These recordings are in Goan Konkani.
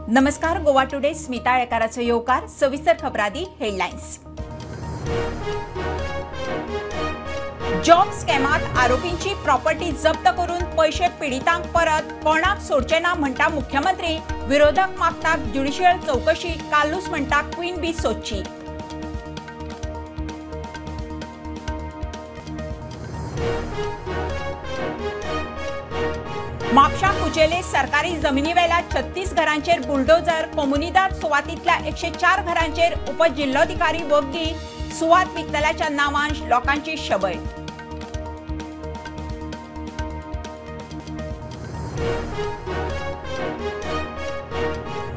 नमस्कार, गोवा टुडे स्मिता आळेकाराचो येवकार. सविस्तर खबरादी हेडलायन्स. जॉब स्कॅमात आरोपींची प्रॉपर्टी जप्त करून पैशे पीडितांक परत कोणाक सोडचे ना म्हणटा मुख्यमंत्री. विरोधक मागतात ज्युडिशियल चौकशी. कार्लूस म्हणटा क्वीन बी सोदची. म्हापशा कुचेले सरकारी जमिनीवेल्या 36 घरांचेर बुलडोजर. कोमुनिदाद सुवातींतल्या 104 घरांचेर उपजिल्होधिकारी वग्गी. सुवात विकतल्याच्या नांवान लोकांची शबय.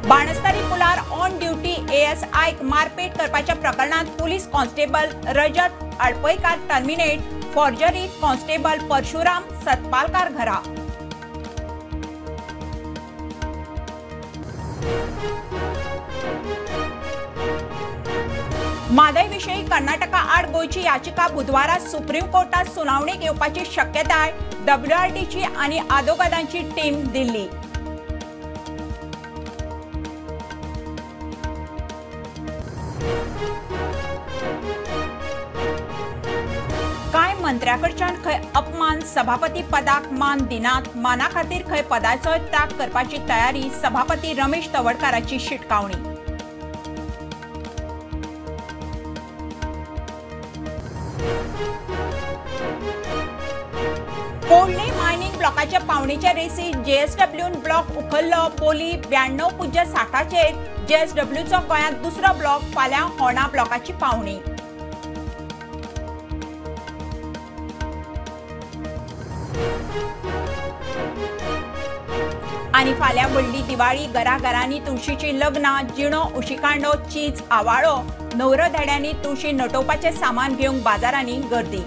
बाणस्तारी पुलार ऑन ड्युटी एएसआयक मारपेट करपाच्या प्रकरणात police constable Rajat Adpaikar terminate. फॉर्जरीत constable Parshuram Satpalkar घरा. म्हादय विशीं कर्नाटका आड गोंयची याचिका बुधवारा सुप्रीम कोर्टात सुनावणेक येवपाची शक्यताय. डब्ल्यूआरटीची आनी आदोगादांची टीम दिल्ली. कांय मंत्र्याकडच्यान खंय अपमान. सभापती पदाक मान दिनात. माना खातीर खंय पदाचोय त्याग करपाची तयारी. सभापती रमेश तवडकाराची शिटकावणी. कोल्डे मायनिंग ब्लॉकाच्या पावणेच्या रेसीत जेएसडब्ल्यून ब्लॉक उखल्लो. बोली 92.60चेर जेएसडब्ल्यूचो गोंयांत दुसरो ब्लॉक. फाल्यां होणा ब्लॉकाची पावणी. आनी फाल्यां व्हडली दिवाळी. घराघरांनी तुळशीची लग्नां. जिणो, उशिकांडो, चीज, आवाळो. न्हवरो धेड्यांनी तुळशी नटोवपाचें सामान घेवंक बाजारांनी गर्दी.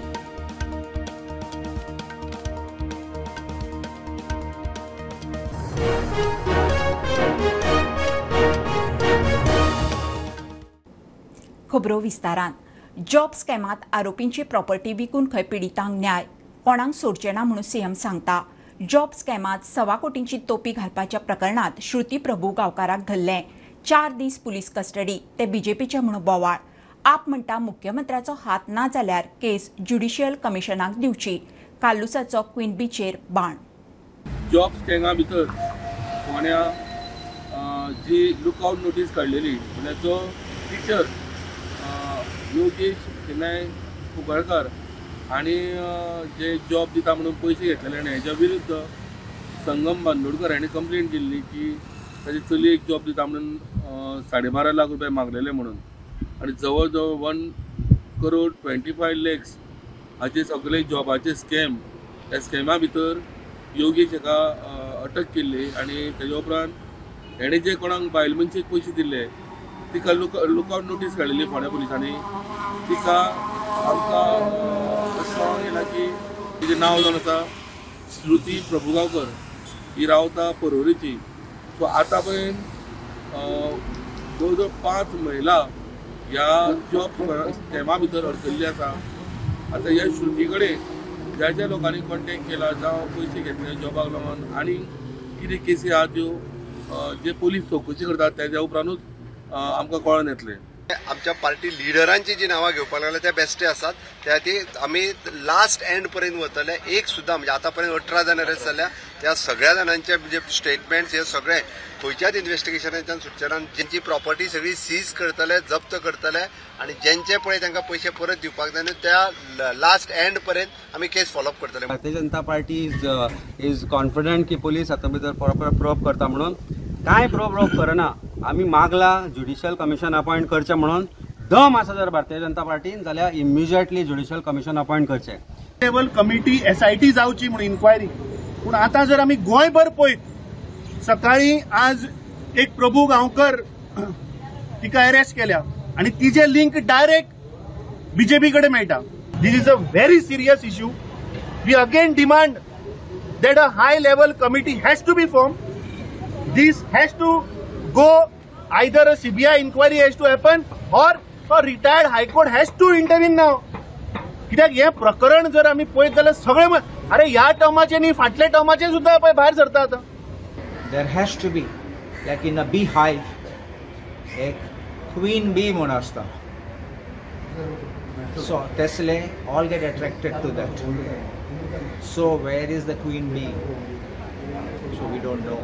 खबरो विस्तारान. जॉब स्कॅमात आरोपींची प्रॉपर्टी विकून खंय पिडितांक न्याय. कोणाक सोडचे ना म्हणून सीएम सांगता. जॉब स्कॅमात 1.25 कोटींची तोपी घालपाच्या प्रकरणात श्रुती प्रभू गांवकाराक धरलें. 4 दीस पुलीस कस्टडी. ते बीजेपीचे म्हणून बोवाळ. आप म्हणटा मुख्यमंत्र्याचो हात ना जाल्यार केस ज्युडिशियल कमिशनाक दिवची. कार्लुसाचो क्वीन बीचेर बाण. जॉब स्कॅमा भितर फोंड्या जी लुकआउट नोटीस काडलेली म्हणल्यार जो टिचर योगेश शेनाय कुंकळकार आनी जे जॉब दिता म्हणून पयशे घेतलेले आनी हेच्या विरुद्ध संगम बांदोडकर हांणी कंप्लेन केल्ली की ताजे चलयेक जॉब दिता म्हणून 12.5 लाख रुपया मागलेले म्हणून आनी जवळ जवळ 1 करोड 25 लॅक्स हाचे सगळे जॉबाचे स्कॅम. ह्या स्कॅमा भितर योगेश हाका अटक केल्ली आनी तेज्या उपरांत हेणें जे कोणाक बायल मनशेक पयशे दिल्ले तिका लुकआउट नोटीस काडलेली फोंड्या पुलिसांनी. तिका आमकां अशें कळोन येयलां की तिचें नांव जावन आसा श्रुती प्रभुगांवकर. ही रावता पर्वरीची. सो आतां पर्यंत जवळ जवळ 5 महिला ह्या जॉब स्कॅमा भितर अडकल्ली आसा. आतां ह्या श्रुती कडेन ज्या ज्या लोकांनी कॉन्टेक्ट केला जावं पयशे घेतले जॉबाक लागून आनी कितें केसी आहा त्यो जे पोलीस चवकशी करतात तेज्या उपरांतूच आमकां कळोन येतलें. आमच्या पार्टी लिडरांची जी नांवां घेवपाक लागल्या ते बेस्टे आसात. त्या खातीर आमी लास्ट एंड पर्यंत वतले. एक सुद्दां म्हणजे आतां पर्यंत 18 जाण अरेस्ट जाल्या. त्या सगळ्या जाणांचे जे स्टेटमेंट्स हे सगळे खंयच्याच इन्व्हेस्टिगेशनाच्यान सुटचे ना. जेंची प्रॉपर्टी सगळी सीज करतले, जप्त करतले आनी जेंचे पळय तांकां पयशे परत दिवपाक जाय न्हू त्या लास्ट एंड पर्यंत आमी केस फॉलोअप करतले. Bharatiya Janata Party is confident की पुलीस आतां भितर प्रॉपर प्रोब करता म्हणून. कांय प्रोब करना. आमी मागला ज्युडिशियल कमिशन अपॉयंट करचें म्हणून. दम आसा जर भारतीय जनता पार्टीन जाल्यार इमिजिएटली ज्युडिशियल कमिशन अपॉयंट करचें. लेवल कमिटी एसआयटी जावची म्हणून इन्क्वायरी. पूण आतां जर आमी गोंयभर पळयत सकाळी आज एक प्रभू गांवकर तिका अरेस्ट केल्या आनी तिजे लिंक डायरेक्ट बीजेपी कडेन मेळटा. This is a very serious issue. We again demand that a high level committee has to be form. This has to go, either a CBI inquiry has to happen or a retired High Court has to intervene now. कित्याक हें प्रकरण जर आमी पळयत जाल्यार सगळे अरे ह्या टर्माचे न्ही फाटल्या टर्माचे सुद्दां पळय भायर सरता आतां. There has to be Like in a bee hive एक क्वीन बी म्हूण आसता, so तेसले all get attracted to that. So where is the queen bee? So we don't know.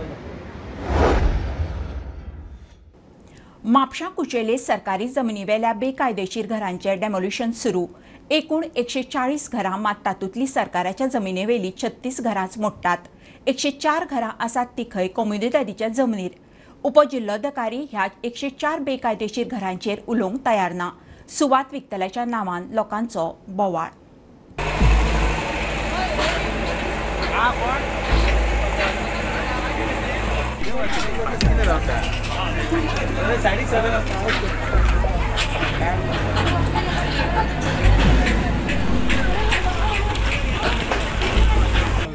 म्हापशां कुचेले सरकारी जमनीवेल्या बेकायदेशीर घरांचें डेमोलिशन सुरू. एकूण 140 घरां, मात तातूंतली सरकाराच्या जमनीवेली 36 घरांच मोडटात. 104 घरां आसात ती खंय कोमुनिदादीच्या जमनीर. उपजिल्लोधिकारी ह्या 104 बेकायदेशीर घरांचेर उलोवंक तयार ना. सुवात विकतल्याच्या नांवान लोकांचो बोवाळ.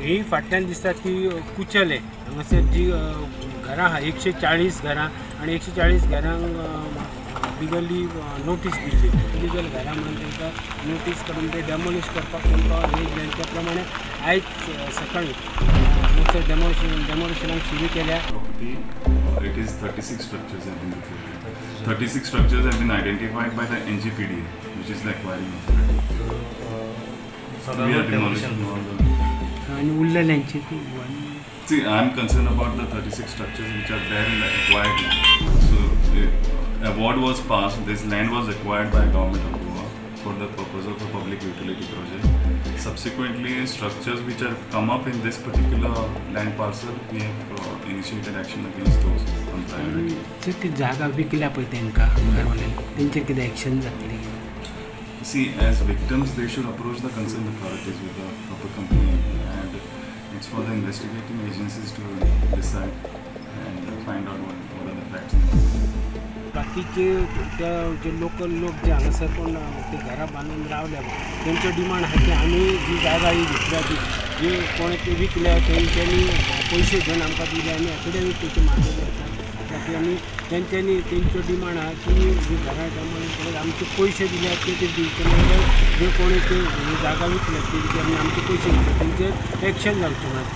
ही फाटल्यान दिसता ती कुचेले हांगासर जी घरां आहा 140 घरां आनी 140 घरांक लिगली नोटीस दिल्ली. इलिगल घरां म्हणून तांकां नोटीस करून ते डेमोलिश करपाक तांकां हे दिलें. त्या प्रमाणे आयज सकाळी हांगासर डेमोलिशनाक सुरू केल्या. It is 36 structures have been reported. 36 structures have been identified by the NGPDA, which is the acquiring authority. So we are demolishing all the. See, I am concerned about the 36 structures which are there in the acquired land. So the award was passed. This land was acquired by government of Goa for the purpose of a public utility project. Subsequently, structures which have come up in this particular land parcel, we have initiated action against those on priority. ती जागा विकल्या पळय तांकां घरवाल्यांक, तेंचेर कितें एक्शन जातली? See, as victims, they should approach the concerned authorities with a proper complaint, and it's for the investigating agencies to decide and find out what are the facts. बाकीचे त्या जे लोकल लोक जे हांगासर कोण ते घरां बांदून रावल्या तेंचो डिमांड आहा की आमी जी जागा ही घेतल्या ती जी कोणे ती विकल्या तेंच्यांनी पयशे घेवन आमकां दिले आनी एफिडेवीट तेची मारलेली आसा. बाकी आमी तेंच्यांनी तेंचो डिमांड आहा की जी घरां डेमोलिश करून आमचे पयशे दिल्या ते दिवचे, नाजाल्यार जे कोणे ते जागा विकल्या तेंचे आमी आमचे पयशे दिले तेंचेर एक्शन जावचें म्हणून.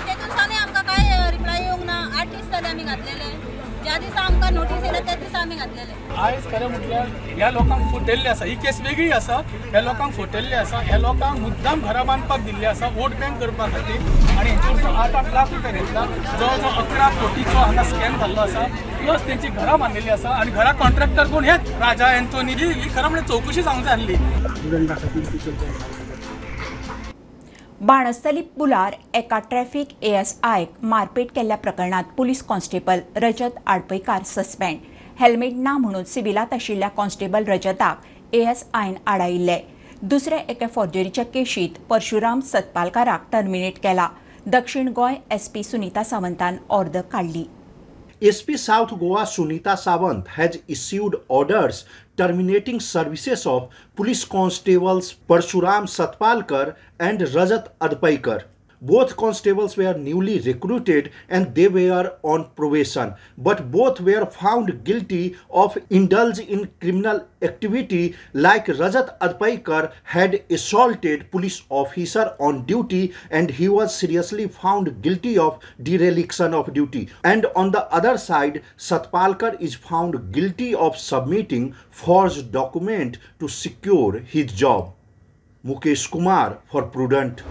तेतून सावन आमकां कांय रिप्लाय येवंक ना. 8 दीस जाले आमी घातलेले. ज्या दिसा आमकां नोटीस येयल्या त्या दिसा आमी घातलेले. आयज खरें म्हटल्यार ह्या लोकांक फटयल्ले आसा. ही केस वेगळी आसा. ह्या लोकांक फटयल्ले आसा. ह्या लोकांक मुद्दाम घरां बांदपाक दिल्ली आसा वोट बँक करपा खातीर आनी हेंचेर 8-8 लाख रुपया घेतला. जवळ जवळ 11 कोटीचो हांगा स्कॅम जाल्लो आसा. प्लस तेंची घरां बांदिल्ली आसा आनी घरां कॉन्ट्रॅक्टर कोण हेच राजा एन्थोनी. ही खरें म्हळ्यार चवकशी जावंक जाय आसली. बाणस्थली पुलार एका ट्रॅफिक एएसआयक मारपेट केल्ल्या प्रकरणात police constable Rajat Adpaikar suspend. Helmet ना म्हणून सिव्हिलात आशिल्ल्या कॉन्स्टेबल रजताक एएसआयन आडायिल्ले. दुसऱ्या एका फॉर्जरीच्या केशीत परशुराम सतपालकाराक टर्मिनेट केला. दक्षिण गोंय एसपी सुनीता सावंतान ऑर्दर काडली. SP South Goa Sunita Sawant has issued orders terminating services of police constables Parshuram Satpalkar and Rajat Adpaikar. Both constables were newly recruited and they were on probation, but both were found guilty of indulge in criminal activity, like Rajat Adpaikar had assaulted police officer on duty and he was seriously found guilty of dereliction of duty. And on the other side, Satpalkar is found guilty of submitting forged document to secure his job. Mukesh Kumar for Prudent.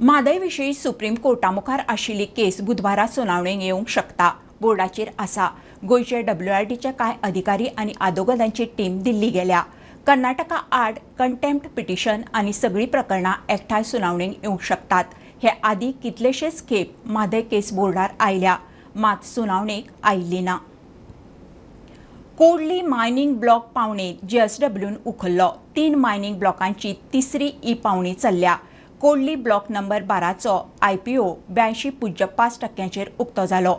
Mhadei विशीं सुप्रीम कोर्टा मुखार आशिल्ली केस बुधवारा सुनावणेक येवंक शकता. बोर्डाचेर आसा. गोंयचे डब्ल्यूआरडीचे कांय अधिकारी आनी आदोगादांची टीम दिल्ली गेल्या. कर्नाटका आड कंटेम्प्ट पिटिशन आनी सगळीं प्रकरणां एकठांय सुनावणेक येवंक शकतात. हे आदीं कितलेशेच खेप म्हादय केस बोर्डार आयल्या, मात सुनावणेक आयिल्ली ना. कोडली मायनिंग ब्लॉक पावणेंत जीएसडब्ल्यून उखल्लो. 3 मायनिंग ब्लॉकांची तिसरी ई पावणी चल्ल्या. कोडली ब्लॉक नंबर 12चो आयपीओ 82.5% उक्तो जालो.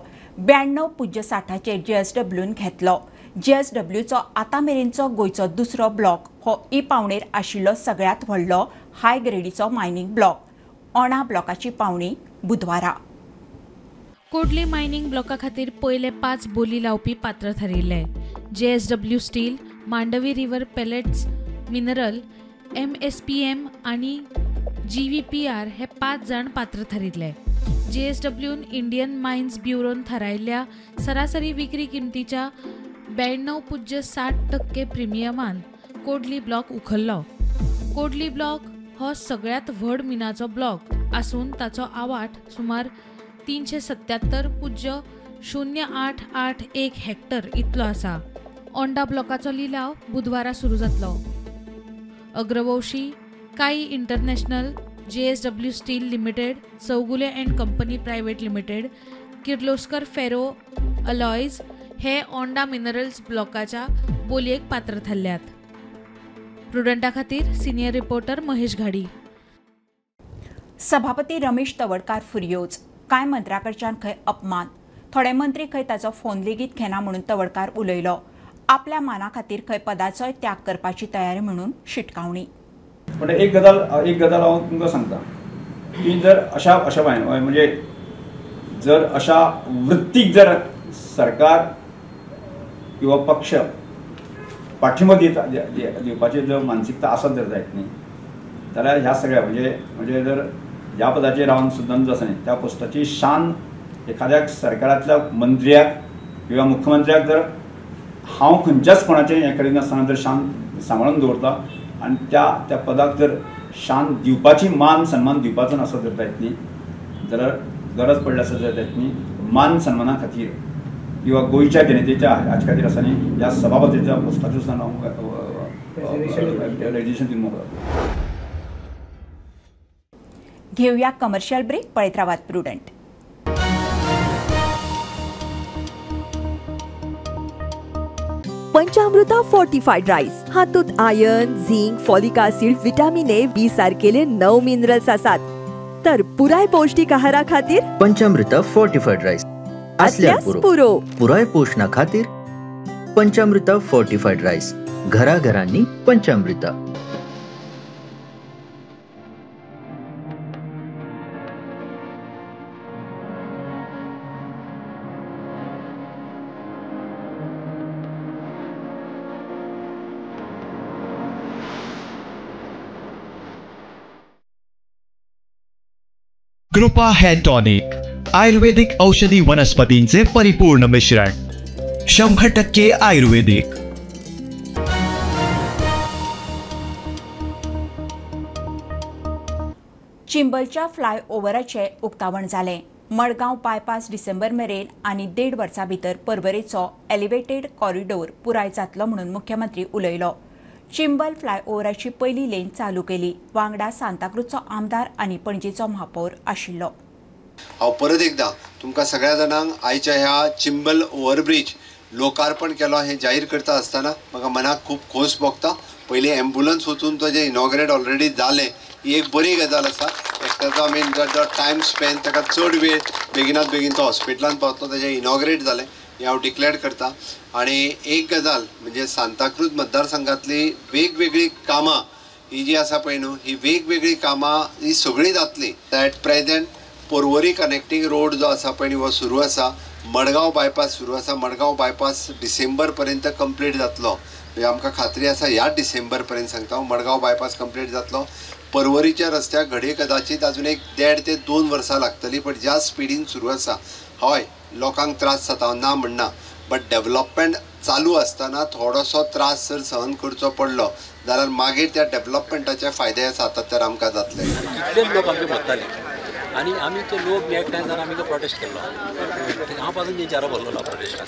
92.60चेर जीएसडब्ल्यून घेतलो. जीएसडब्ल्यूचो आतां मेरेनचो गोंयचो दुसरो ब्लॉक हो ई पावणेर आशिल्लो सगळ्यांत व्हडलो हाय ग्रेडीचो मायनिंग ब्लॉक. ओणा ब्लॉकाची पावणी बुधवारा. कोडली मायनिंग ब्लॉका खातीर पयले 5 बोली लावपी पात्र थारिल्ले. JSW steel, Mandovi river pellets mineral, MSPM आनी GVPR हे 5 जाण पात्र थारिल्ले. जेएसडब्ल्यून इंडियन मायन्स ब्युरोन थारायल्ल्या सरासरी विक्री किमतीच्या 92.60% प्रिमियमान कोडली ब्लॉक उखल्लो. कोडली ब्लॉक हो सगळ्यात व्हड मिनाचो ब्लॉक आसून ताचो आवाठ सुमार 377.0881 हेक्टर इतलो आसा. ओंडा ब्लॉकाचो लिलाव बुधवारा सुरू जातलो. अग्रवंशी, Kai international, JSW steel limited, Chougule and company private limited, Kirloskar ferro alloys हे ओंडा मिनरल्स ब्लॉकाच्या बोलयेक पात्र थारल्यात. प्रुडंटा खातीर सिनियर रिपोर्टर महेश घाडी. सभापती रमेश तवडकार फुर्योज. कांय मंत्र्याकडच्यान खंय अपमान, थोडे मंत्री खंय ताचो फोन लेगीत घेना म्हणून तवडकार उलयलो. आपल्या माना खातीर खंय पदाचोय त्याग करपाची तयारी म्हणून शिटकावणी. पण एक गजाल हांव तुमकां सांगता की जर अशा अशा म्हणजे जर अशा वृत्तीक जर सरकार किंवा पक्ष पाठिंबो दिता दिवपाची जर मानसिकता आसत जर जायत न्ही जाल्यार ह्या सगळ्या म्हणजे म्हणजे जर ह्या पदाचेर रावन सुद्दां आसा न्ही त्या पोस्टाची शान एखाद्या सरकारांतल्या मंत्र्याक किंवा मुख्यमंत्र्याक जर हांव खंयच्याच कोणाचें हें करिनासतना जर शान सांबाळून दवरता आनी त्या त्या पदाक जर शान दिवपाची मान सन्मान दिवपाचो नासत जर जायत न्ही जाल्यार गरज पडली आसत जर जायत न्ही मान सन्माना खातीर किंवा गोंयच्या जनतेच्या हाचे खातीर आसा न्ही ह्या सभापतीच्या पोस्टाचेर सुद्दां हांव रेजिग्नेशन दिवन मोकळो. घेऊया कमर्शियल ब्रेक. पळयत रावात प्रुडंट. पंचामृता फोर्टिफाईड राईस हातूंत iron, zinc, folic acid, vitamin A, B सारकेले 9 मिनरल्स आसात. तर पुराय पौष्टिक आहारा खातीर पंचामृता फोर्टिफाईड राईस असल्यार पुरो. पुराय पोषणा खातीर पंचामृता फोर्टिफाईड राईस घराघरांनी पंचामृता. कृपा हेअर टॉनिक आयुर्वेदिक औषधी वनस्पतींचे परिपूर्ण मिश्रण, 100% आयुर्वेदिक. चिंबलच्या फ्लायओव्हराचे उक्तावण जालें. मडगांव बायपास डिसेंबर मेरेन आनी 1.5 वर्सां भितर पर्वरेचो एलिव्हेटेड कॉरिडोर पुराय जातलो म्हणून मुख्यमंत्री उलयलो. चिंबल फ्लायओव्हराची पयली लेन चालू केली. वांगडा सांताक्रूजचो आमदार आनी पणजेचो महापौर आशिल्लो. हांव परत एकदा तुमकां सगळ्या जाणांक आयच्या ह्या चिंबल ओव्हरब्रीज लोकार्पण केलो हें जाहीर करता आसतना म्हाका मनाक खूब खोस भोगता. पयलीं एम्बुलन्स वचून ताजें इनॉग्रेट ऑलरेडी जालें, ही एक बरी गजाल आसा. ताचो आमी जो टायम स्पेन ताका चड वेळ बेगिनात बेगीन तो हॉस्पिटलांत पावतलो, ताजें इनॉग्रेट जालें हें हांव डिक्लेअर करता. आनी एक गजाल म्हणजे सांताक्रूज मतदारसंघातली वेगवेगळीं कामां ही जी आसा पळय न्हू, ही वेगवेगळीं कामां ही सगळीं जातलीं. At present Porvorim connecting road जो आसा पळय न्हू हो सुरू आसा, मडगांव बायपास सुरू आसा. मडगांव बायपास डिसेंबर पर्यंत कंप्लीट जातलो, म्हणजे आमकां खात्री आसा ह्या डिसेंबर पर्यंत सांगता हांव मडगांव बायपास कंप्लीट जातलो. पर्वरीच्या रस्त्याक घडये कदाचीत अजून एक 1.5 ते 2 वर्सां लागतलीं, पण ज्या स्पिडीन सुरू आसा, हय लोकांक त्रास जाता हांव ना म्हणना, बट डेवलपमेंट चालू आसतना थोडोसो त्रास जर सहन करचो पडलो जाल्यार मागीर त्या डेवलपमेंटाचे फायदे सातत्यान आमकां जातले. कितलेच लोक आमचे मरताले आनी आमी ते लोक एकठांय जावन आमी तो प्रोटेस्ट केल्लो. हांव पासून तेंचे भरलेलो प्रोटेस्टाक.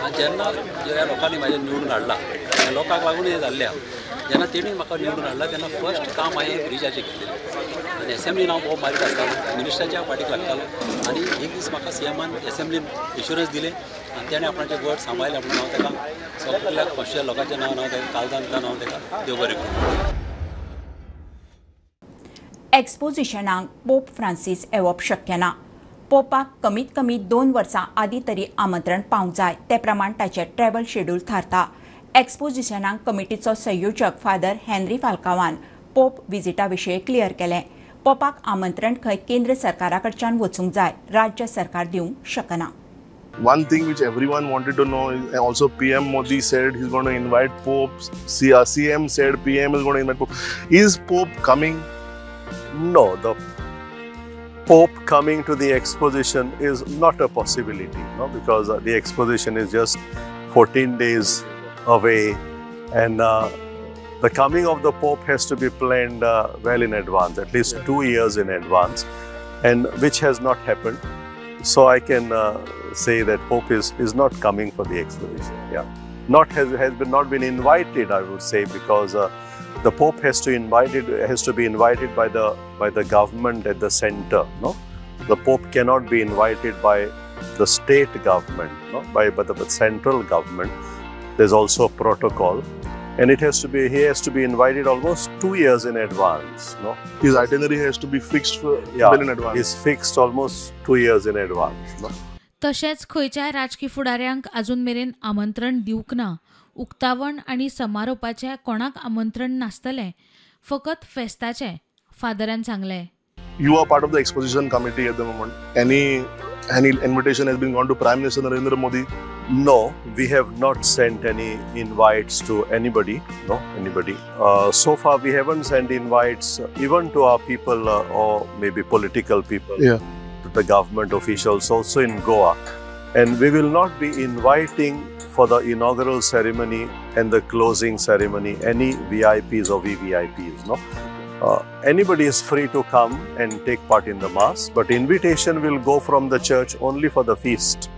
आनी जेन्ना ह्या लोकांनी म्हाजें निवडून हाडला, ह्या लोकांक लागून हें जाल्लें आहा, जेन्ना तेणी म्हाका निवडून हाडला तेन्ना फर्स्ट काम हांवें ब्रिजाचें घेतलेलें आनी एसेंब्लीन हांव भोव मारीत आसतालो, मिनिस्टराच्या फाटीक लागतालो. आनी एक दीस म्हाका सीएमान एसेंब्लीन एश्युरन्स दिलें आनी तेणें आपणाचें वर्ड सांबाळलें म्हणून हांव ताका सगळ्या कॉन्स्टिट्युएंट लोकांचें नांव हांव ताका काळजांतल्यान हांव ताका देव बरें करूं. एक्सपोजिशनाक पोप फ्रांसीस येवप शक्य ना. पोपाक कमीत कमी 2 वर्सां आदीं तरी आमंत्रण पावंक जाय, ते प्रमाण ताचें ट्रॅव्हल शेड्यूल थारता. एक्सपोजिशनाक कमिटीचो संयोजक फादर हेनरी फाल्कावान पोप विजिटा विशीं क्लियर केलें. पोपाक आमंत्रण खंय केंद्र सरकारा कडच्यान वचूंक जाय, राज्य सरकार दिवंक शकना. One thing which everyone wanted to know is also PM Modi said he's going to invite Pope. CM said PM is going to invite Pope. Is Pope coming? No, the Pope coming to the exposition is not a possibility, no? Because the exposition is just 14 days away, and the coming of the Pope has to be planned well in advance, at least 2 years in advance, and which has not happened. So I can say that Pope is not coming for the exposition. Yeah, not has been not been invited, I would say, because the Pope has to be invited by the government at the center. No, the Pope cannot be invited by the state government, no, by the central government. There's also a protocol, and he has to be invited almost 2 years in advance. No, his itinerary has to be fixed for well in advance. It's fixed almost 2 years in advance. No? तशेंच खंयच्याय राजकी फुडाऱ्यांक अजून मेरेन आमंत्रण दिवंक ना. उक्तावण आनी समारोपाचें कोणाक आमंत्रण नासतलें, फकत फेस्ताचें, फादरान सांगलें. You are part of the exposition committee at the moment. Any invitation has been gone to Prime Minister Narendra Modi? No, we have not sent any invites to anybody. No, anybody. So far, we haven't sent invites even to our people or maybe political people, yeah, to the government officials also in Goa. And we will not be inviting for the inaugural ceremony and the closing ceremony any VIPs or VVIPs. No. Anybody is free to come and take part in the mass, but invitation will go from the church only for the feast,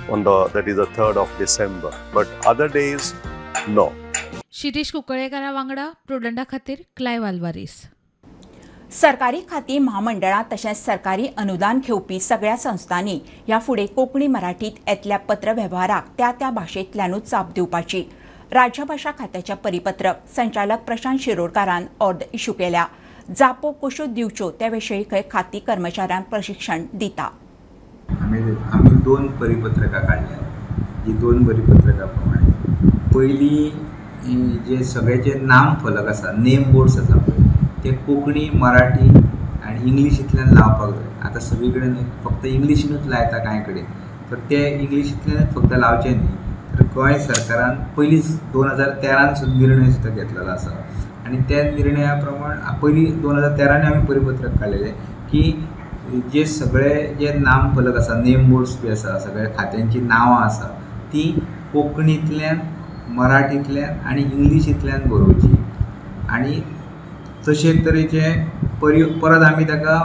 on the, that is the 3rd of December. But other days, no. Shirish कुंकळेकरा वांगडा प्रुडंटा खातीर क्लायव्ह आल्वारीस. सरकारी खाती म्हामंडळां तशेंच सरकारी अनुदान घेवपी सगळ्या संस्थांनी ह्या फुडें कोंकणी मराठीत येतल्या पत्रवेव्हाराक त्या त्या भाशेंतल्यानूच जाप दिवपाची राज्यभाशा खात्याच्या परिपत्रक संचालक प्रशांत शिरोडकारान ऑर्द इश्यू केल्या. जापो कश्यो दिवच्यो त्या विशीं खंय खाती कर्मचाऱ्यांक प्रशिक्षण दिता. आमी दोन परिपत्रकां काडल्यात. ही दोन परिपत्रकां प्रमाणे पयलीं जे सगळेचे नाम फलक आसा, नेम बोर्ड्स आसा पळय, ते कोंकणी, मराठी आनी इंग्लिशींतल्यान लावपाक जाय. आतां सगळी कडेन फक्त इंग्लिशीनूच लायता कांय कडेन, तर ते इंग्लिशींतल्यानूच फक्त लावचे न्ही. तर गोंय सरकारान पयलींच 2013 सुद्दां निर्णय सुद्दां घेतलेलो आसा आनी त्या निर्णया प्रमाण पयलीं 2013 आमी परिपत्रक काडलेलें की जे सगळे जे नाम फलक आसा, नेम बोर्ड्स बी आसा, सगळ्या खात्यांची नांवां आसा, ती कोंकणींतल्यान, मराठींतल्यान आनी इंग्लिशींतल्यान बरोवची. आनी तशे तरेचे परत आमी ताका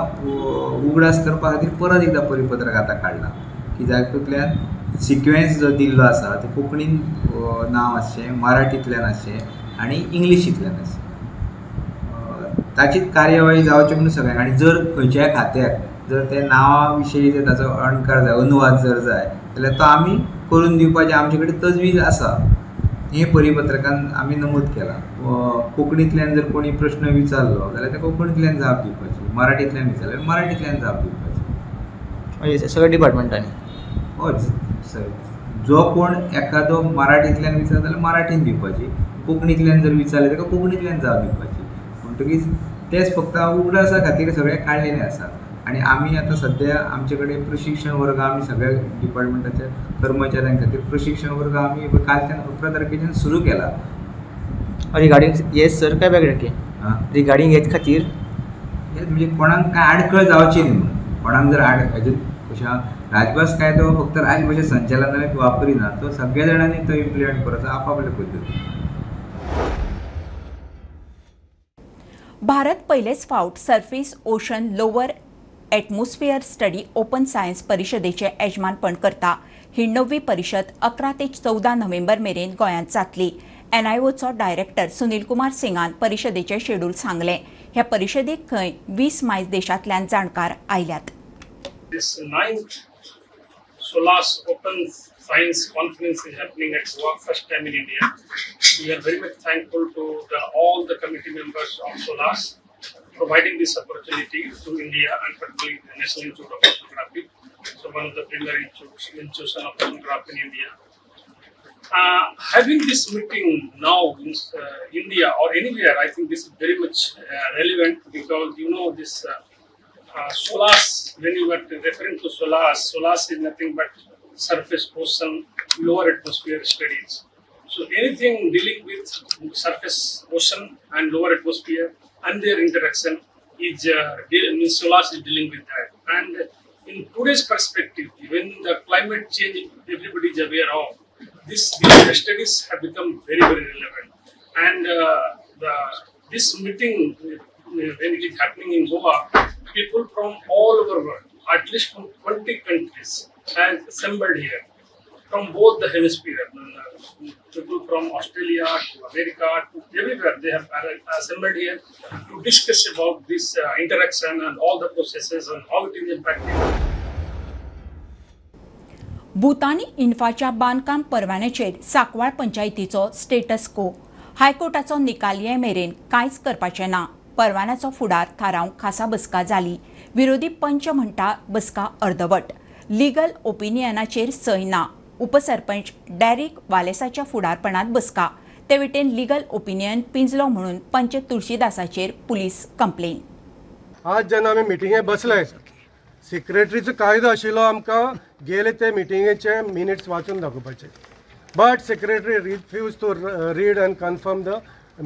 उगडास करपा खातीर परत एकदां परिपत्रक आतां काडलां की जातूंतल्यान सिक्वेन्स जो दिल्लो आसा ते कोंकणीन नांव आसचें, मराठींतल्यान आसचें आनी इंग्लिशींतल्यान आसचें. ताची कार्यवाही जावची म्हणून सगळ्यांक. आनी जर खंयच्याय खात्याक जर ते नांवा विशीं जर ताचो अणकार जाय, अनुवाद जर जाय जाल्यार तो आमी करून दिवपाची आमचे कडेन तजवीज आसा. हें परिपत्रकान आमी नमूद केलां. कोंकणींतल्यान जर कोणी प्रश्न विचारलो जाल्यार ते कोंकणींतल्यान जाप दिवपाची, मराठींतल्यान विचारल्यार मराठींतल्यान जाप दिवपाची. सगळ्या डिपार्टमेंटांनी हय सर, जो कोण एखादो मराठींतल्यान विचारता जाल्यार मराठीन दिवपाची, कोंकणींतल्यान जर विचारलें ताका कोंकणींतल्यान जाप दिवपाची. म्हणटकीच तेच फक्त उगडासा खातीर सगळें काडलेलें आसा. आनी आमी आतां सद्या आमचे कडेन प्रशिक्षण वर्ग आमी सगळ्या डिपार्टमेंटाच्या कर्मचाऱ्यां खातीर प्रशिक्षण वर्ग आमी कालच्यान 11 तारखेच्यान सुरू केला. रिगार्डींग येस सर काय वेगळें रिगार्डींग हेच खातीर म्हणजे कोणाक काय आडखळ जावची न्ही म्हणून. कोणाक जर हेजेर कशें राजभास कायदो फक्त राजभाशा संचालनालयात वापरिना, तो सगळ्या जाणांनी तो इम्प्लिमेंट करचो आपापले पद्दतीन. भारत पयलेच फावट surface ocean lower atmosphere study open science परिशदेचें येजमानपण करता. ही 9वी परिशद 11 ते 14 नोव्हेंबर मेरेन गोंयांत जातली. एनआयओचो डायरेक्टर सुनील कुमार सिंगान परिशदेचें शेड्यूल सांगलें. ह्या परिशदेक खंय 20 मायज देशांतल्यान जाणकार आयल्यात. This 9th SOLAS Open Science Conference is happening at Goa, first time in India. We are very much thankful to all the committee members of SOLAS providing this opportunity to India and particularly the National Institute of Oceanography, so one of the premier institutions of oceanography in India. Having this meeting now in India or anywhere, I think this is very much relevant because you know this SOLAS, when you were referring to SOLAS, SOLAS is nothing but surface ocean lower atmosphere studies. So anything dealing with surface ocean and lower atmosphere and their interaction is means SOLAS is dealing with that. And in today's perspective, when the climate change everybody is aware of, these studies have become very, very relevant. And this meeting, when it is happening in Goa, people from all over the world, at least from 20 countries, have assembled here from both the hemisphere. People from Australia to America to everywhere, they have assembled here to discuss about this interaction and all the processes and how it is impacting. भूतानी इन्फाच्या बांदकाम परवान्याचेर सांकवाळ पंचायतीचो स्टेटस को. हायकोर्टाचो निकाल ये मेरेन कांयच करपाचें ना. परवान्याचो फुडार थारावंक खासा बसका जाली. विरोधी पंच म्हणटा बसका अर्दवट. लिगल ओपिनियनाचेर सय ना. उपसरपंच डॅरिक वालेसाच्या फुडारपणात बसका. ते वटेन लिगल ओपिनियन पिंजलो म्हणून पंच तुळशीदासाचेर पुलीस कंप्लेन. आज जेन्ना आमी मिटिंगे बसले, सेक्रेटरीचो कायदो आशिल्लो आमकां गेले ते मिटिंगेचे मिनिट्स वाचून दाखोवपाचे, but secretary refuse to read and confirm the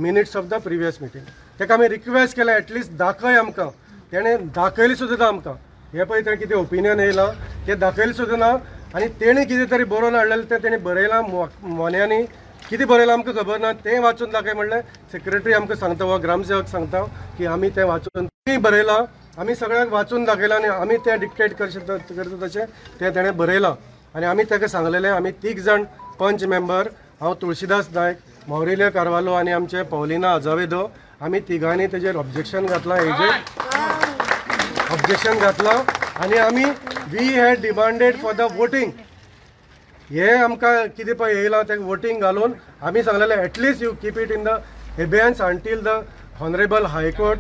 minutes of the previous meeting. ताका आमी रिक्वेस्ट केलें एटलिस्ट दाखय आमकां, तेणें दाखयलें सुद्दां आमकां. हें पळय तेणें कितें ओपिनियन येयलां तें दाखयलें सुद्दां ना, आनी तेणें कितें तरी बरोवन हाडलेलें तें तेणें बरयलां मोन्यांनी, कितें बरयलां आमकां खबर ना, तें वाचून दाखय म्हणलें. सेक्रेटरी आमकां सांगता वा ग्रामसेवक सांगता की आमी तें वाचून तें बरयलां, आमी सगळ्यांक वाचून दाखयलां आनी आमी तें डिक्टेट करता तशें तें तेणें बरयलां. आनी आमी ताका सांगलेलें, आमी 3 जाण पंच मेंबर, हांव तुळशीदास नायक, मौरेलिया कार्वालो आनी आमचे पॉलिना अजावेदो, आमी तिगांनी तेजेर ऑब्जेक्शन घातलां, हेजेर ऑब्जेक्शन घातलां आनी आमी we had demanded for the voting. हे आमकां कितें पळय येयलां तें वोटींग घालून आमी सांगलेलें at least you keep it in the abeyance until the honourable high court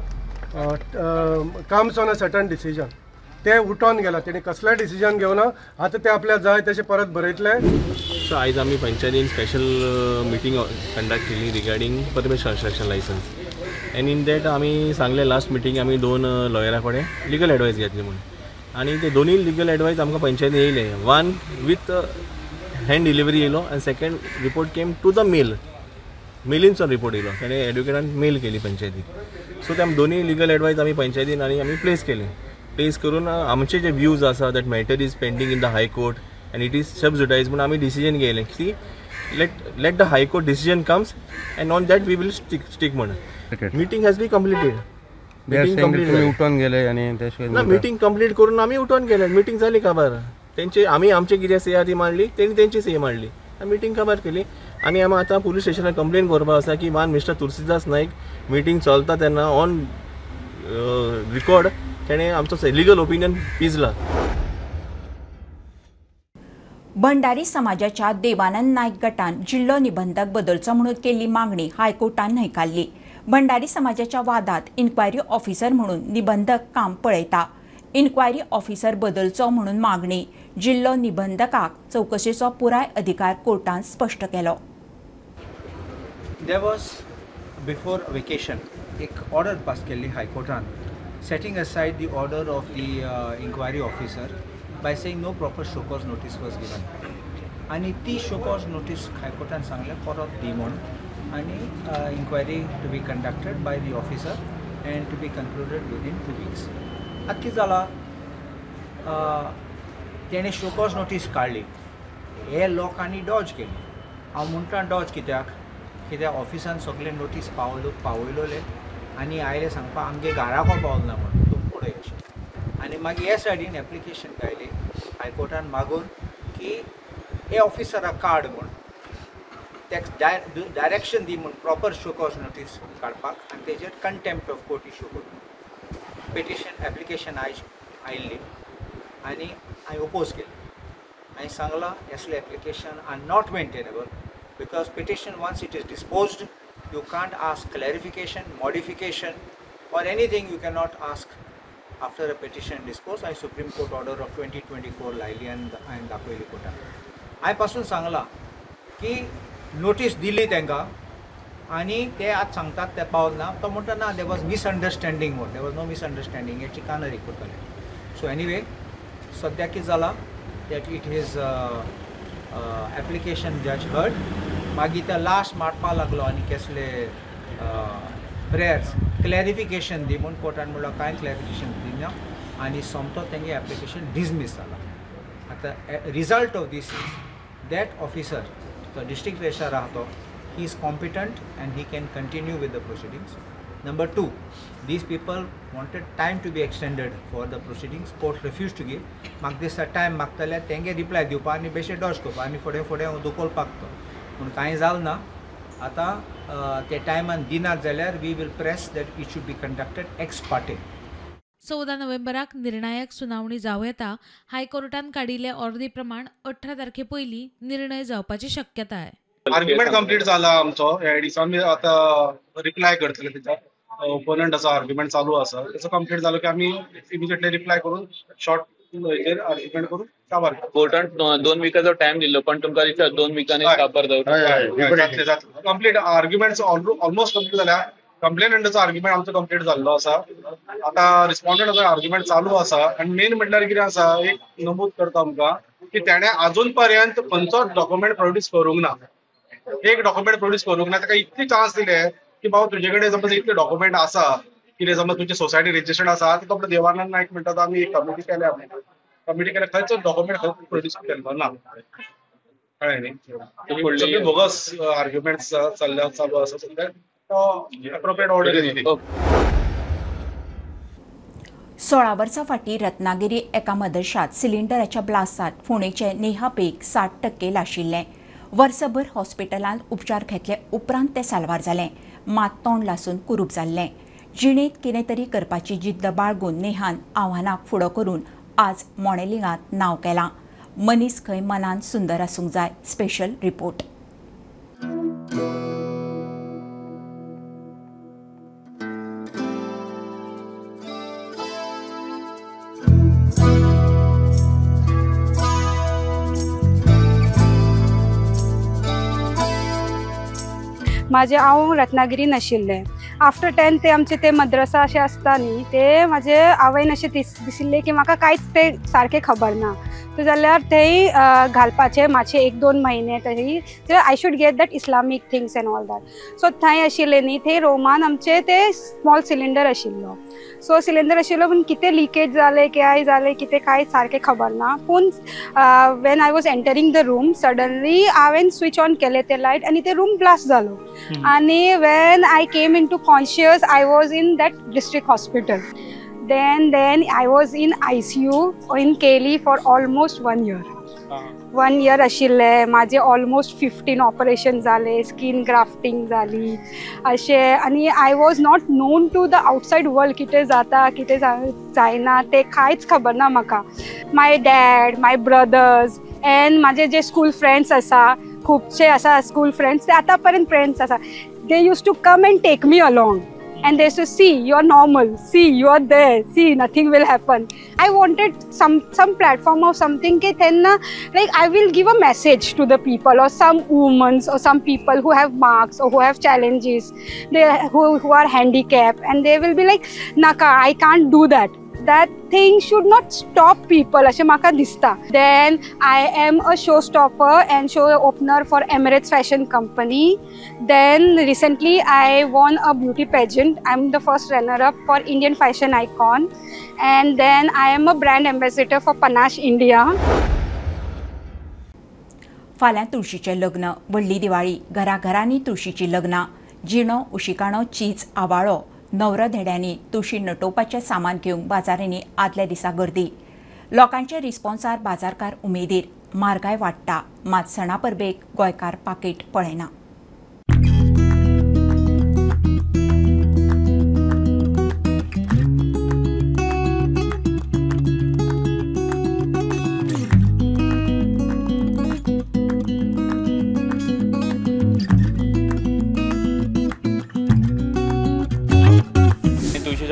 comes on a certain decision. ते उठोन गेला, तेणी कसलें डिसिजन घेवना, आतां ते आपल्याक जाय तशें परत बरयतले. सो आयज आमी पंचायतीन स्पेशल मिटींग कंडक्ट केली regarding permit construction licence, and in that आमी सांगलें लास्ट मिटींग आमी 2 लॉयरा कडेन लिगल एडवायस घेतली म्हणून, आनी ते दोनूय लिगल एडवायस आमकां पंचायतीन येयले. वन विथ हँड डिलिव्हरी येयलो आनी second report came to the mail, मेलीनचो report येयलो, तेणें एडवोकेटान मेल केली पंचायतीक. सो ते आमी दोनूय लिगल एडवायस आमी पंचायतीन आनी आमी प्लेस केले. प्लेस करून आमचे जे व्यूज आसा that matter is pending in the high court and it is sub judice म्हणून आमी डिसिजन घेयलें की let the high court decision comes and on that we will stick म्हणून. Meeting has be completed. उठून गेले आनी ना, मिटींग कंप्लीट करून आमी उठून गेले. मिटींग जाली काबार, तेंचे आमी आमचे कितें सही ती मांडली, तेणी तेंची सही मांडली, मिटींग काबार केली. आनी आमी आतां पुलीस स्टेशनार कंप्लेन करपाक आसा की one mister Tulsidas Naik meeting चलता तेन्ना ऑन रिकॉर्ड तेणें आमचो लिगल ओपिनियन पिजला. भंडारी समाजाच्या देवानंद नायक गटान जिल्लो निबंधक बदलचो म्हणून केल्ली मागणी हायकोर्टान न्हयकारली. भंडारी समाजाच्या वादात इन्क्वायरी ऑफिसर म्हणून निबंधक काम पळयता. इन्क्वायरी ऑफिसर बदलचो म्हणून मागणी. जिल्लो निबंधकाक चवकशेचो पुराय अधिकार कोर्टान स्पश्ट केलो. There was before vacation एक ऑर्डर पास केल्ली हायकोर्टान setting aside the order of the inquiry officer by saying no proper show cause notice was given. आनी ती शो कॉज नोटीस हायकोर्टान सांगलें परत दी म्हूण, आनी inquiry to be conducted by the officer and to be concluded within 2 weeks. आतां कितें जालां, तेणें शो कॉज नोटीस काडली, हे लोकांनी डॉज केली. हांव म्हणटा डॉज कित्याक, कित्याक ऑफिसान सगळे नोटीस पावयलोले आनी आयले सांगपाक आमगे घराको पावल ना म्हूण तूं पळय अशें. आनी मागीर हे सायडीन एप्लिकेशन घायली हायकोर्टान मागून की हे ऑफिसराक काड म्हूण, तेका डायरेक्शन दी म्हूण प्रॉपर शो कॉज नोटीस काडपाक आनी तेजेर कंटेम्प्ट ऑफ कोर्ट इशू करून पिटिशन एप्लिकेशन आयिल्ली आनी हांवें ओपोज केली. हांवें सांगलां असले application are not maintainable because petition once it is disposed you can't ask clarification, modification or anything. You cannot ask after a petition disposed. हांवें सुप्रीम कोर्ट ऑर्डर ऑफ 2024 लायली आनी हांवें दाखयली कोर्टाक. हांवें पासून सांगलां की नोटीस दिली तांकां आनी ते आज सांगतात ते पावल ना. तो म्हणटा ना there was misunderstanding म्हूण. There was no misunderstanding. हे चिकानरी करताले. सो एनिवे सद्याक कितें जालां that it is application जज हर्ड. मागीर ते लास्ट मारपाक लागलो आनी कसले प्रेयर्स क्लॅरिफिकेशन दी म्हूण कोर्टान म्हणलो कांय क्लॅरिफिकेशन दिना. आनी सोमतो तेंगे एप्लिकेशन डिसमीस जाला. आतां result of this is that officer तो डिस्ट्रिक्ट रजिस्ट्रार आहा तो he is competent and he can continue with the proceedings. Number 2, these people wanted time to be extended for the proceedings. Court refused to give. म्हाका दिसता टायम मागतले तेंगे रिप्लाय दिवपा आनी बेश्टे डॉज करपा आनी फुडें फुडें दुखोवपाक तो, पूण कांय जालें ना. आतां ते टायमान दिनात जाल्यार we will press that it should be conducted ex parte. 14 नोव्हेंबराक निर्णायक सुनावणी जावं येता. हायकोर्टान काडिल्ले ऑर्दी प्रमाण 18 तारखे पयलीं निर्णय जावपाची शक्यताय. आर्ग्युमेंट कंप्लीट जाला आमचो, ह्या दिसा आमी आतां रिप्लाय करतले. तेच्या ओपोनंटाचो आर्ग्युमेंट चालू आसा, तेचो कंप्लीट जालो की आमी इमिजिएटली रिप्लाय करून शॉर्ट हेजेर आर्ग्युमेंट करून काबार. कोर्टान 2 विकाचो टायम दिल्लो, पण तुमकां दिसता 2 विकांनी काबार जावं? जातले. कंप्लीट आर्ग्युमेंट्स ऑलमोस्ट कंप्लीट जाल्या. कंप्लेनंटाचो आर्ग्युमेंट आमचो कंप्लीट जाल्लो आसा. आतां रिस्पॉन्डंटाचो आर्ग्युमेंट चालू आसा. आनी मेन म्हटल्यार कितें आसा, एक नमूद करता आमकां की तेणें आजून पर्यंत खंयचोच डॉक्युमेंट प्रोड्यूस करूंक ना. एक डॉक्युमेंट प्रोड्यूस करूंक ना. ताका इतली चान्स दिले की बाबा तुजे कडेन समज इतले डॉक्युमेंट आसा, कितें समज तुमची सोसायटी रजिस्टर्ड आसा, तो आपलो देवानंद नायक म्हणटा तो आमी एक कमिटी केल्या, कमिटी केल्या, खंयचोच डॉक्युमेंट खंय प्रोड्यूस केल्लो ना. कळ्ळें न्ही? सगळे बोगस आर्ग्युमेंट्स चल्ल्या चालू आसा सद्या. तो एप्रोप्रिएट ऑर्डर दिली. 16 वर्सां फाटीं रत्नागिरी एका मदरशात सिलिंडराच्या ब्लास्टात फोंडेचे नेहा बेग 60% लाशिल्लें. वर्सभर हॉस्पिटलांत उपचार घेतले उपरांत तें साल्वार जालें, मात तोंड लासून कुरूप जाल्लें. जिणेंत कितें तरी करपाची जिद्द बाळगून नेहान आव्हानाक फुडो करून आज मॉडेलिंगांत नांव केलां. मनीस खंय मनान सुंदर आसूंक जाय. Special report. म्हाजें हांव रत्नागिरीन आशिल्लें. आफ्टर 10 ते आमचे ते मद्रसा अशें आसता न्ही, ते म्हाजे आवयन अशें दिशिल्लें की म्हाका कांयच तें सारकें खबर ना, तो जाल्यार थंय घालपाचें मातशें 1-2 म्हयने तरी, I should get that Islamic things and all that. So थंय आशिल्लें न्ही, थंय रोमान आमचे ते स्मॉल सिलिंडर आशिल्लो. सो सिलिंडर आशिल्लो पूण कितें लिकेज जालें काय जालें कितें कांय सारकें खबर ना. पूण when I was entering the room suddenly हांवें स्विच ऑन केलें तें लायट आनी ते रूम ब्लास्ट जालो. आनी when I came into conscious I was in that district hospital. Then I was in ICU in Kelly for almost 1 year. 1 year आशिल्ले म्हाजे. ऑलमोस्ट 15 ऑपरेशन जाले, स्कीन ग्राफ्टिंग जाली अशें. आनी I was not known to the outside world, कितें जाता कितें जायना तें कांयच खबर ना म्हाका. My dad, my brothers and म्हाजे जे स्कूल फ्रेंड्स आसा, खुबशे आसा स्कूल फ्रेंड्स, ते आतां पर्यंत फ्रेंड्स आसा. They used to come and take me along and they used to see you are normal, see you are there, see nothing will happen. I wanted some platform or something ke then like I will give a message to the people or some women or some people who have marks or who have challenges, they who are handicapped, and they will be like naka, I can't do that. That thing should not stop people, अशें म्हाका दिसता. Then I am a show stopper and show opener for Emirates Fashion Company. Then recently I won a beauty pageant. I am the first runner up for Indian Fashion Icon. And then I am a brand ambassador for Panache India. फाल्यां तुळशीचें लग्न, व्हडली दिवाळी, घराघरांनी तुळशीचीं लग्नां. जिणो, उशिकाणो, चीज, आवाळो, नवरधेड्यांनी तुळशी नटोवपाचें सामान घेवंक बाजारांनी आदल्या दिसा गर्दी. लोकांच्या रिस्पॉन्सार बाजारकार उमेदीर. म्हारगाय वाडटा, मात सणा परबेक गोंयकार पाकीट पळयना.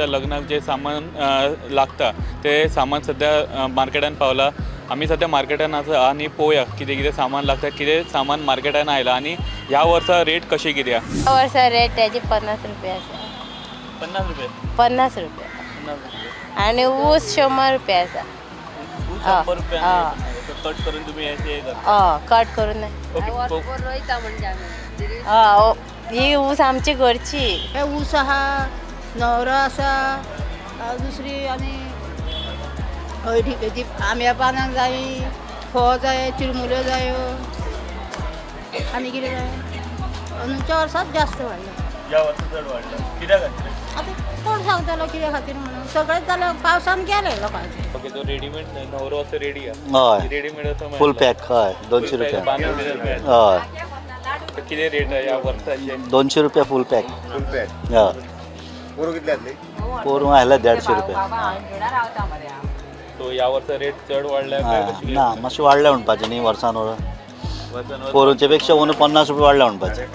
लग्नाक जे सामान लागता ते सामान सद्या मार्केटान पावला. आमी सद्या मार्केटान आसा आनी पळोवया कितें कितें सामान लागता, कितें सामान मार्केटान आयलां आनी ह्या वर्सा रेट कशी कितें आसा. ह्या वर्सा रेट तेजी 50 रुपया आसा. 50 रुपया? 50 रुपया. आनी ऊस 100 रुपया आसा. ऊस 100 रुपया कट करून तुमी हे हय, कट करून रोयता म्हणजे आमी. हय, ही ऊस आमची घरची. ऊस आहा, न्हवरो आसा, दुसरी आनी हळदी आंब्या पानां जाय, फोव जाय, चिरमुल्यो जायो आनी कितें जाय. अंदूच्या वर्सात जास्त वाडल्या. ह्या वर्सा चड वाडला कित्या खातीर? आतां कोण सांगतलो कित्या खातीर म्हणून, सगळेच जालें पावसान गेलें लोकांचें. ओके, तो रेडीमेड न्हवरो असो रेडी आहा? हय, रेडीमेड असो फूल पॅक. हय, 200 रुपया. हय. कितें रेट ह्या वर्साचे? 200 रुपया फूल पॅक. फूल पॅक. हय. पोरूं कितले जातले? पोरूं आयला 150 रुपया. सो ह्या वर्सा रेट चड वाडल्या काय कशी? ना, मातशें वाडल्या म्हणपाचें न्ही वर्सान वर. पोरूंचे पेक्षा अंदू 50 रुपया वाडल्या म्हणपाचें.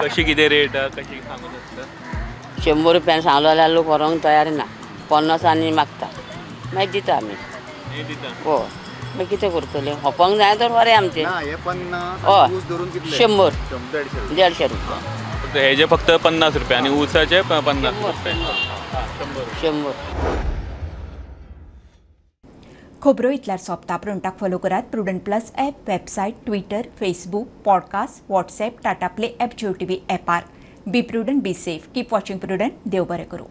कशी कितें रेट कशी सांगू शकता? 100 रुपयान सांगलो जाल्यार लोक व्हरोंक तयार ना, 50 मागता, मागीर दिता आमी. हय, मागीर कितें करतले? होपोंक जाय तर बरें आमचें. हय, 100 150 रुपया. हेजे फक्त 50 रुपया आनी ऊसाचे 50 रुपया. 100. खबरो इतल्यार सोंपता. प्रुडंटाक फॉलो करात Prudent plus app, website, Twitter, Facebook, podcast, WhatsApp, Tata Play app, Jio TV ऍपार. Be prudent, be safe, keep watching Prudent. देव बरें करूं.